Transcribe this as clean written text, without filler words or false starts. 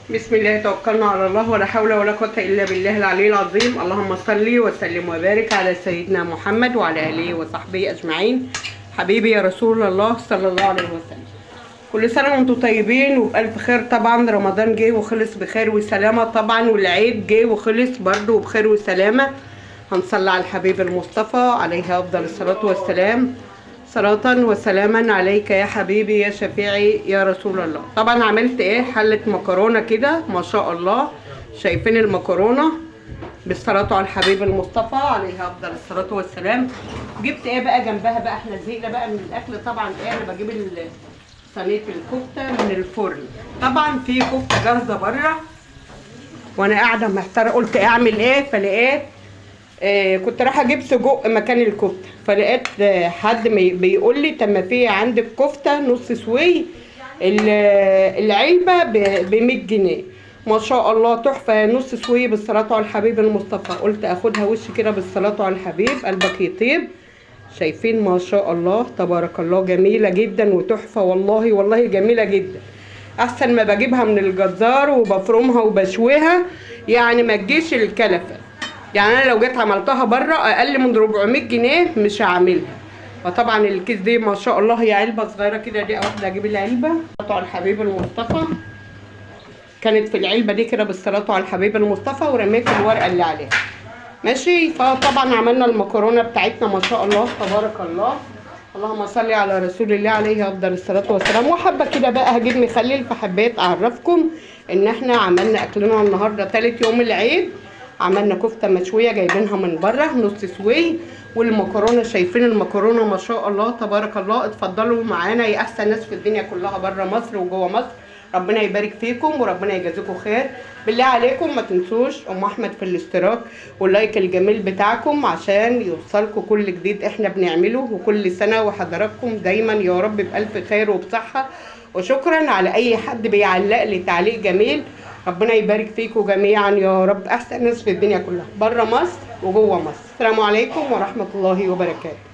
بسم الله، توكلنا على الله، ولا حول ولا قوة إلا بالله العلي العظيم. اللهم صل وسلم وبارك على سيدنا محمد وعلى آله وصحبه أجمعين. حبيبي يا رسول الله صلى الله عليه وسلم. كل سنة وانتم طيبين وبألف خير. طبعا رمضان جه وخلص بخير وسلامة، طبعا والعيد جه وخلص برضه بخير وسلامة. هنصلي على الحبيب المصطفى عليه أفضل الصلاة والسلام. صلاة وسلاما عليك يا حبيبي يا شفيعي يا رسول الله. طبعا عملت ايه؟ حلة مكرونة كده ما شاء الله، شايفين المكرونة بالصلاة على الحبيب المصطفى عليه افضل الصلاة والسلام. جبت ايه بقى جنبها بقى؟ احنا زهقنا بقى من الاكل طبعا. ايه، انا بجيب صينية الكفتة من الفرن. طبعا في كفتة جاهزة بره، وانا قاعدة محتارة قلت اعمل ايه، فلقيت كنت رايحة اجيب سجق مكان الكفتة، فلقيت حد بيقول لي طب ما في عندك كفته نص سوي، العلبة ب 100 جنيه. ما شاء الله تحفة، نص سوي بالصلاة على الحبيب المصطفى. قلت اخدها وش كده بالصلاة على الحبيب، قلبك يطيب. شايفين ما شاء الله تبارك الله، جميلة جدا وتحفه، والله والله جميلة جدا. احسن ما بجيبها من الجزار وبفرمها وبشويها، يعني ما تجيش الكلفة. يعني انا لو جيت عملتها بره اقل من 400 جنيه مش هعملها. فطبعا الكيس دي ما شاء الله هي علبة صغيرة كده، دي واحدة اجيب العلبة. صلاة على الحبيب المصطفى، كانت في العلبة دي كده بالصلاة على الحبيب المصطفى، ورميت الورقة اللي عليها ماشي. فطبعا عملنا المكرونه بتاعتنا ما شاء الله تبارك الله، اللهم صل على رسول الله عليه افضل الصلاة والسلام. وحابة كده بقى هجيب مخلل، فحبيت اعرفكم ان احنا عملنا اكلنا النهارده ثالث يوم العيد. عملنا كفته مشوية جايبينها من بره نص سوي، والمكرونه شايفين المكرونه ما شاء الله تبارك الله. اتفضلوا معانا يا احسن ناس في الدنيا كلها، بره مصر وجوه مصر. ربنا يبارك فيكم وربنا يجازيكم خير. بالله عليكم ما تنسوش ام احمد في الاشتراك وال like الجميل بتاعكم عشان يوصلكم كل جديد احنا بنعمله. وكل سنة وحضراتكم دايما يا رب بالف خير وبصحه. وشكرا على اي حد بيعلق لي تعليق جميل، ربنا يبارك فيكم جميعا يا رب. احسن ناس في الدنيا كلها، بره مصر وجوه مصر. السلام عليكم ورحمة الله وبركاته.